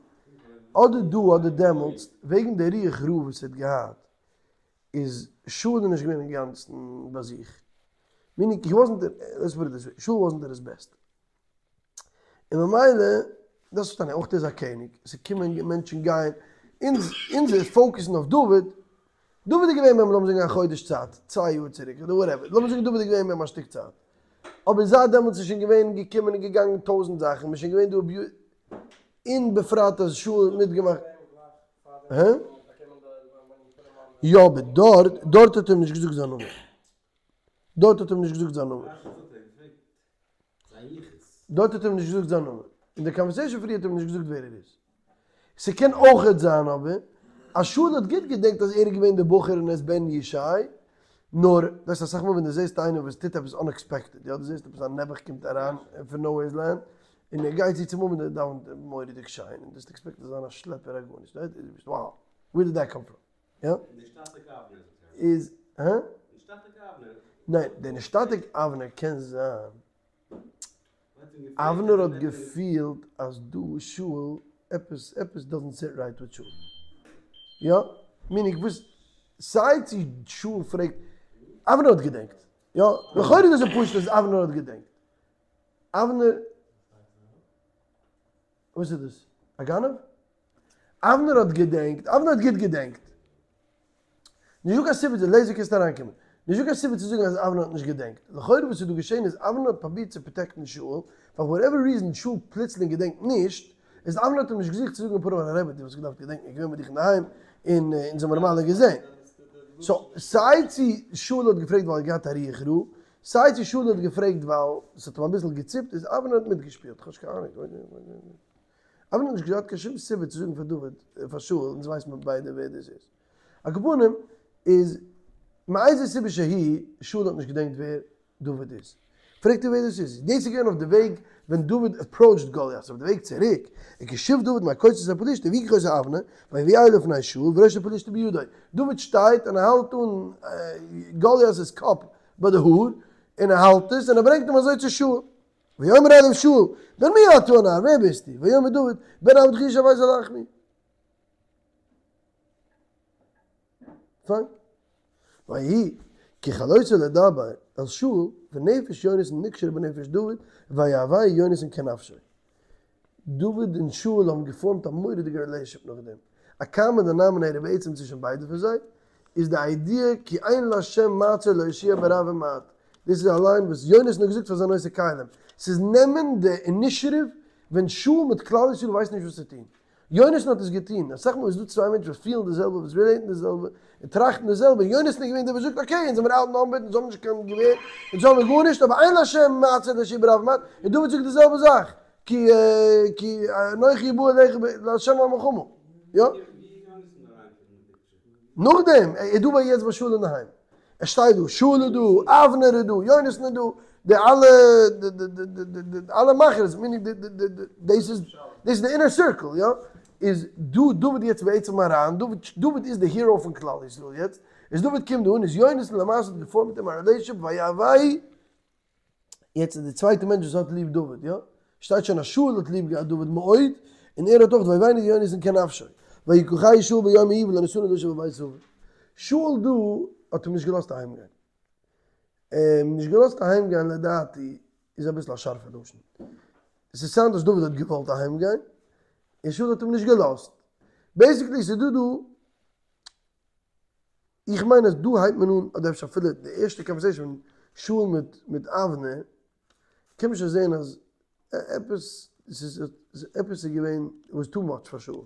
אדער דא אדער דעמאלטס, וועגן די רוח רעה וואס ער האט געהאט, איז שאול נישט געווען אינגאנצן ביי זיך, מינינג הי וואזנט, לעטס פוט איט דיס וועי, שאול וואזנט עט היז בעסט. און ממילא, דארפסט פארשטיין, אויך ער איז א קעניג, ס'קומען מענטשן גייען, אונז אונז פאוקעסן אויף דוד, דוד איז געווען ביי אים לאמיר זאגן א חודש צייט, צוויי יאר צוריק אדער וואטעווער, לאמיר זאגן דוד איז געווען ביי אים א שטיק צייט, אבער זייט דעמאלטס איז שוין געווען געקומען און געגאנגען טויזנט זאכן, מ'איז שוין געווען דא אביוז, און בפרט אז שאול האט מיטגעמאכט, הא? יא אבער דארט, דארט האט ער אים נישט געזאגט זיין נאמען, דארט האט ער אים נישט געזאגט זיין נאמען. דארט האט ער אים נישט געזאגט זיין נאמען. אין די קאנווערסעישאן פריער האט ער אים נישט געזאגט ווער ער איז. ס'קען אויכעט זיין אבער אז שאול האט גוט געדענקט אז ער איז געווען דער בחור און ער איז בן ישי, נאר ווייסט אסאך מאל ווען דו זעסט איינער וואס טוט עפעס אנעקספעקטעד, יא דו זעסט עפעס א נעבעך קומט אריין פון נאו וועירס לענד, און ער גייט צו צום עמוד און ער דאווענט מורא'דיג שיין, און דו האסט עקספעקט ער זאל זיין א שלעפער א גארנישט, רייט? דו ביסט wow, ווער דיד דעט קאם פראם? יא? איז, הא? ניין, דער נשתתק אבנר קען זיין אבנר האט געפילט אז דא שאול עפעס עפעס דאזענט סיט רייט וויט שאול. יא? מינינג וואס סיי צו שאול פרעגט אבנר האט געדענקט. יא? לכאורה איז דאס פשוט אז אבנר האט געדענקט. אבנר וואס איז דאס? א גנב? אבנר האט געדענקט, אבנר האט גוט געדענקט. נישטא קיין סיבה צו, לעיזער קענסט אריינקומען. נישטא קיין סיבה צו זאגן אז אבנר האט נישט געדענקט. לכאורה וואס איז דא געשען איז אבנר האט פרובירט צו פראטעקטן שאול, פאר וואטעווער ריזען שאול פלוצלינג געדענקט נישט, איז אבנר האט אים נישט געזוכט צו זאגן פאר א רבי דו וואלסט געדארפט געדענקן איך געווען מיט דיך אינדערהיים און אונז האבן אים אלע געזען. סאו סיי צו שאול האט געפרעגט ווייל ער האט געהאט א רוח רעה, סיי צו שאול האט געפרעגט ווייל ס'האט אים אביסל געציפט, איז אבנר האט מיטגעשפילט, כ'האב נישט קיין אהנונג. אבנר האט נישט געהאט קיין שום סיבה צו זאגן פאר דוד, פאר שאול, אונז ווייסן מיר ביידע ווער דאס איז. על כל פנים, איז מאיזה סיבה שהיא, שאול האט נישט געדענקט ווער דוד איז. פרעגט ער ווער דאס איז. דאס איז געווען אויף די וועג ווען דוד אפראוטשד גוליית, אויף די וועג צוריק, וכשוב דוד מהכותו את הפלשתי, ויקח אותו אבנר, ויביאהו לפני שאול, וראש הפלשתי בידו. דוד שטייט און ער האלט אן גולית'ס קאפ ביי די האר, און ער האלט עס, און ער ברענגט אים אזוי צו שאול. ויאמר אליו שאול, בן מי אתה הנער, ווער ביסטו? ויאמר דוד, בן עבדך ישי בית הלחמי. פיין. ויהי ככלותו לדבר אל שאול, ונפש יונתן נקשרה בנפש דוד, ויאהבהו יונתן כנפשו. דוד און שאול האבן געפארמט א מורא'דיגע רילעישאנשיפ נאכדעם. א קאמען דענאמינעיטער בעצם צווישן ביידע פון זיי, איז די איידיע כי אין לה' מעצור להושיע ברב ומעט. דאס איז א ליין וואס יונתן האט געזאגט פאר זיין נושא כלים. ס'איז נעמען די אינישעטיוו ווען שאול מיט כלל ישראל ווייסן נישט וואס צו טון. יונתן האט עס געטון. אסאך מאל איז דא צוויי מענטשן וואס פילן די זעלבע, וואס רילעיטן די זעלבע, און טראכטן די זעלבע. יונתן איז געווען דער וואס זאגט אקעי, אונז זעמיר אוטנאמבערד, אונז האבן נישט קיין געווער, אונז האבן גארנישט, אבער אין לה' מעצור להושיע ברב ומעט, און דוד זאגט די זעלבע זאך. כי כי אנכי בא אליך לה' המלחמה, יא? נאכדעם, ער איז דא ביי יעצט ביי שאול אינדערהיים, ער שטייט דא, שאול איז דא, אבנר איז דא, יונתן איז דא, די אלע די אלע מאכערס, מיינינג די די די דאס איז דאס איז די אינער סירקל, יא? איז דא דוד יעצט בעצם אריין, דוד דוד איז די היראו פון כלל ישראל יעצט, איז דוד קומט דא אן, איז יונתן למעשה האט געפארמט מיט אים א רילעישאנשיפ ויאהבהו יעצט איז די צווייטע מענטש וואס האט ליב דוד, יא? שטייט שוין אז שאול האט ליב געהאט דוד מאוד, און ער האט אויך ויאהבנו יונתן כנפשו, ויקחהו שאול ביום ההוא ולא נתנו לשוב אל בית אביו. שאול דא האט אים נישט געלאזט אהיים גיין. נישט געלאזט אהיים גיין לדעתי איז אביסל א שארפע לשון. עס סאונדט אז דוד האט געוואלט אהיים גיין, און שאול האט אים נישט געלאזט. בעיסיקלי ס'איז דא דא איך מיין אז דא הייבט מען אן, אדער אפשר אפילו די ערשטע קאנווערסעישאן פון שאול מיט מיט אבנר, קען מען שוין זען אז עפעס ס'איז עפעס איז געווען וואס טו מאטש פאר שאול.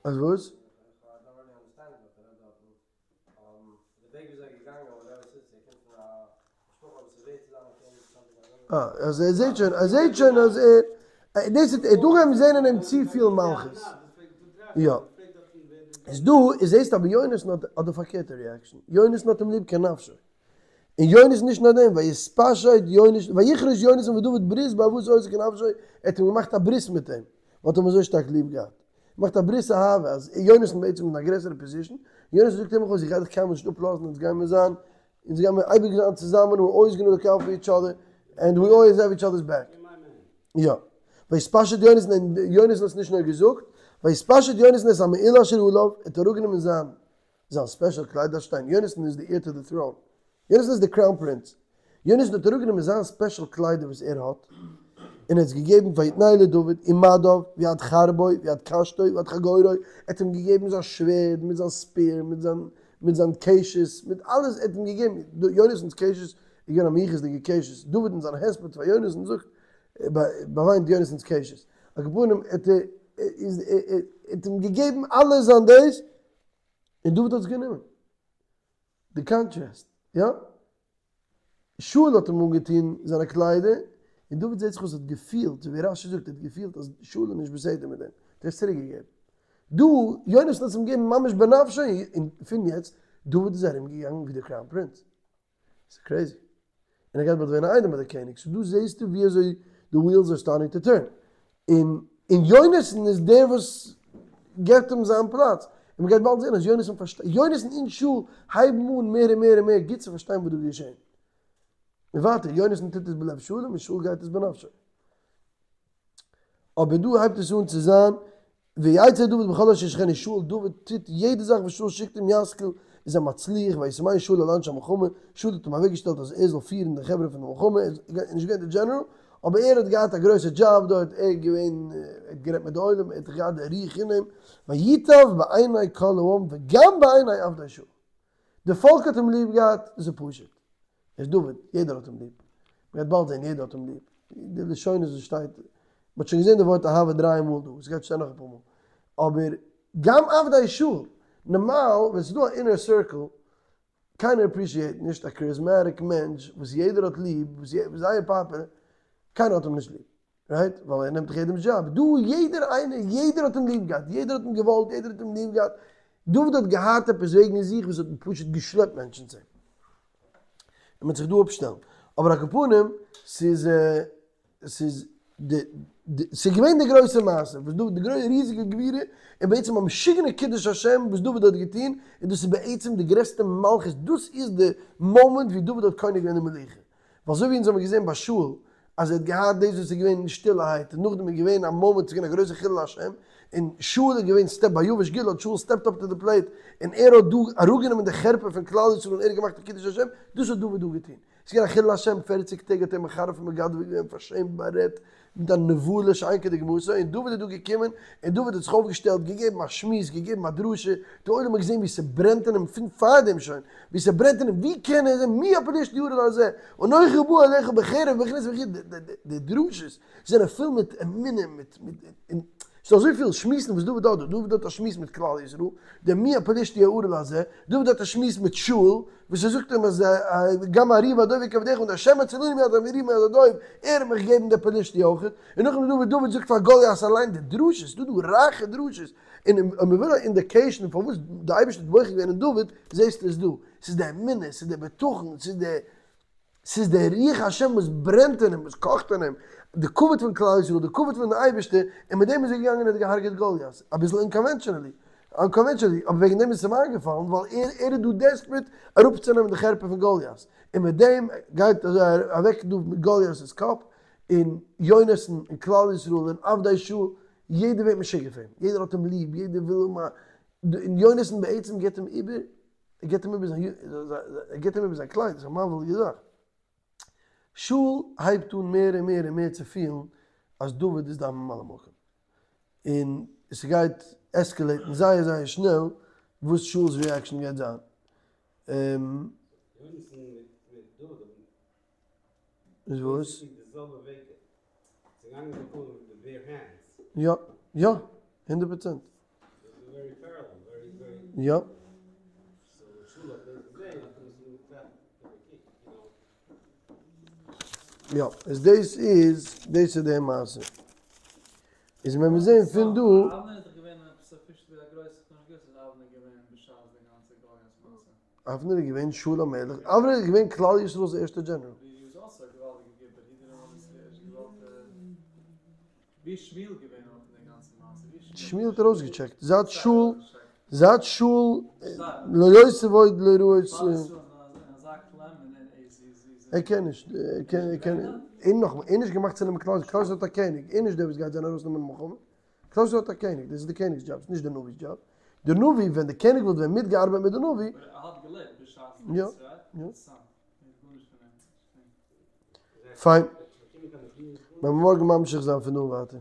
אז וואס? אה, אז ער זעט שוין, ער זעט שוין אז ער, דאס איז, ער האט אנגעהויבן זען אין אים צופיל מלכות. יא. איז דא, איז זעסטו אבער יונתן האט האט די פארקערטע ריעקשאן. יונתן האט אים ליב כנפשו. און יונתן נישט נאר דעם, ויתפשט יונתן, ויכרות יונתן ודוד ברית באהבתו אותו כנפשו, ער האט אים געמאכט א ברית מיט אים, מען האט אים אזוי שטארק ליב געהאט. געמאכט א ברית אהבה, אז יונתן בעצם אין א גרעסערע פאזישן, יונתן זאגט אים איך גיי דיך קיינמאל נישט אפלאזן, אונז גיימיר זיין, אונז גיימיר אייביג זיין צוזאמען, ווי אלוועיס גאנא לוק אוט פאר איטש אדער, ענד ווי אלוועיס העוו איטש אדערס בעק. יא. ויתפשט יונתן, און יונתן האט עס נישט נאר געזאגט, ויתפשט יונתן את המעיל אשר עליו, ער האט אראפגענומען זיין זיין ספעשל קלייד דארף שטיין, יונתן איז די עיר טו די טראון, יונתן איז די קראון פרינץ, יונתן האט אראפגענומען זיין ספעשל קליידער וואס ער האט, און ער האט עס געגעבן ויתנהו לדוד, ומדיו, ויד חרבו, ויד קשתו, ויד חגורו, ער האט אים געגעבן זיין שווערד, מיט זיין ספיר, מיט זיין מיט זיין קשת, מיט אלעס, ער האט אים געגעבן, יונתן'ס קשת איז געווען א מיוחס'דיגע קשת, דוד אין זיין הספד פאר יונתן זאגט, באוויינט יונתן'ס קשת, על כל פנים, ער האט אים געגעבן אלעס זיין דאס, און דוד האט עס גענומען. די קאנטראסט, יא? שאול האט אים אנגעטון זיינע קליידער, און דוד זעט זיך אויס האט געפילט, אזוי ווי רשי זאגט, ער האט געפילט אז שאול איז נישט בסדר מיט דעם, האט ער עס צוריק געגעבן. דא, יונתן האט עס אים געגעבן ממש בנפשו, און פון יעצט, דוד איז ארום געגאנגען ווי די קראון פרינץ. ס'איז קרעזי. און ער גייט באלד ווערן א איידעם ביי די קעניג. סאו דא זעסטו ווי אזוי די ווילס אר סטארטינג טו טורן. און און יונתן איז דער וואס געבט אים זיין פלאץ. און מ'גייט באלד זען אז יונתן פארשטייט, יונתן און שאול הייבן אן מער און מער און מער גוט צו פארשטיין וואס דא איז געשען. און ווייטער, יונתן טוט עס בלב שלם און שאול גייט עס בנפשו. אבער דא הייבט עס אן צו זיין ויצא דוד בכל אשר ישלחנו שאול, דוד טוט יעדע זאך וואס שאול שיקט אים ישכיל איז ער מצליח, וישימהו שאול על אנשי המלחמה, שאול האט אים אוועקגעשטעלט אז ער זאל פירן די חברה פון די מלחמה, ער איז נישט געווען די דזשענעראל, אבער ער האט געהאט א גרויסע דזשאב דארט, ער איז געווען, ער האט גערעדט מיט די עולם, ער האט געהאט די רוח אין אים, וייטב בעיני כל העם וגם בעיני עבדי שאול, די פאלק האט אים ליב געהאט, דאס איז פשוט, ער איז דוד, יעדער האט אים ליב. מ'גייט באלד זען, יעדער האט אים ליב. די לשונות וואס שטייט, מ'האט שוין געזען די ווארט אהבה דריי מאל דא, עס גייט שטיין נאך אפאר מאל. אבער גם עבדי שאול, נארמאל ווען ס'איז דא א אינער סירקל, קיינער אפרישיעט נישט א כאריזמעטיק מענטש וואס יעדער האט ליב, וואס איז זייער פאפולער, קיינער האט אים נישט ליב. רייט? ווייל ער נעמט דאך יעדעמ'ס דזשאב. דא יעדער איינער, יעדער האט אים ליב געהאט, יעדער האט אים געוואלט, יעדער האט אים ליב געהאט. דוד האט געהאט עפעס וועגן זיך וואס האט פשוט געשלעפט מענטשן צו אים. און מ'וועט זיך דא אפשטעלן. אבער על כל פנים, ס'איז ס'איז די די ס'איז געווען די גרויסע מעשה, וואס דוד, די גרויסע ריזיגע גבורה, און בעצם א משוגענע קידוש השם וואס דוד האט געטון, און דאס איז בעצם די גרעסטע מלכות, דאס איז די מאמענט ווי דוד האט קונה געווען די מלוכה. ווייל אזוי ווי אונז האבן געזען ביי שאול אז ער האט געהאט דאס וואס איז געווען שטילערהייט און נאכדעם איז געווען א מאמענט ס'איז געווען א גרויסע חילול השם און שאול איז געווען סטעפ ביי ויבש גלעד שאול סטעפט אפ טו די פלעיט און ער האט דא אראפגענומען די חרפה פון כלל ישראל און ער האט געמאכט א קידוש השם, דאס האט דוד דא געטון. ס'איז געווען א חילול השם, פערציג טעג האט ער מחרף און מגדף געווען, פארשעמט, בארעדט, מיט א נבלה שאין כדוגמתו, און דוד איז דא געקומען, און דוד האט זיך אויפגעשטעלט, געגעבן א שמועס, געגעבן א דרשה, די עולם האט געזען ווי ס'ברענט אין אים פון פארדעם שוין, ווי ס'ברענט אין אים, ווי קען ער, מי הפלשתי הארל הזה, אנכי בא אליך בחרב ובחנית די דרשות זענען פול מיט אמונה, מיט מיט און ס'דא אזויפיל שמועסן וואס דוד האט דא, דוד האט א שמועס מיט כלל ישראל, דער מי הפלשתי הארל הזה, דוד האט א שמועס מיט שאול, וואס ער זאגט אים אז גם הארי והדוב כעבדיך און השם הצילני מיד הארי ומיד הדוב, ער האט מיך געגעבן די פלשתי אויכעט, און נאכדעם דוד דוד זאגט פאר גוליית אליין די דרשות, ס'דא דא רייכע דרשות, און אויב מ'וויל א אינדיקעישאן פארוואס די אייבערשטער האט בוחר געווען אין דוד, זעסטו עס דא, ס'איז די אמונה, ס'איז די בטחון, ס'איז די ס'איז דער רוח השם וואס ברענט אין אים, וואס קאכט אין אים, די כבוד פון כלל ישראל, די כבוד פון די אייבערשטער, און מיט דעם איז ער געגאנגען און האט געהארגעט גוליית, אביסל unconventionally, unconventionally, אבער וועגן דעם איז עס אים איינגעפאלן, ווייל ער ער איז דא desperate אראפצונעמען די חרפה פון גוליית, און מיט דעם גייט אזוי אוועק דא מיט גולית'ס קאפ, און יונתן און כלל ישראל און עבדי שאול, יעדער ווערט משוגע פון אים, יעדער האט אים ליב, יעדער וויל אים, און יונתן בעצם גיבט אים איבער ער גיבט אים איבער זיין ער גיבט אים איבער זיין קלייד, דאס איז א מבהיל'דיגע זאך. שאול הייבט אן מער און מער און מער צו פילן אז דוד איז דיין ממלא מקום. און ס'גייט escalate ן זייער זייער שנעל וואס שאול'ס reaction גייט זיין. איז וואס? יא, יא, הונדערט פראצענט. יא. יא, איז דאס איז, דאס איז די מעשה. איז ווען מיר זעהן פון דא. אבנר איז געווען שאול המלך, אבנר איז געווען כלל ישראל'ס ערשטע דזשענעראל. שמואל האט ארויסגעטשעקט זייט שאול, זייט שאול לא יוסיף עוד לראות. ער קען נישט, ער קען, ער קען, און נאכמער, ער איז נישט געמאכט צו נעמען כלל ישראל, כלל ישראל האט א קעניג, ער איז נישט דער וואס גייט זיי ארויסנעמען אין מלחמה. כלל ישראל האט א קעניג, דאס איז די קעניג'ס דזשאב, ס'נישט די נביא'ס דזשאב. די נביא, ווען די קעניג וואלט ווען מיטגעארבעט מיט די נביא. יא, יא. פיין. וועלן מיר מארגן ממשיך זיין פון דא און ווייטער.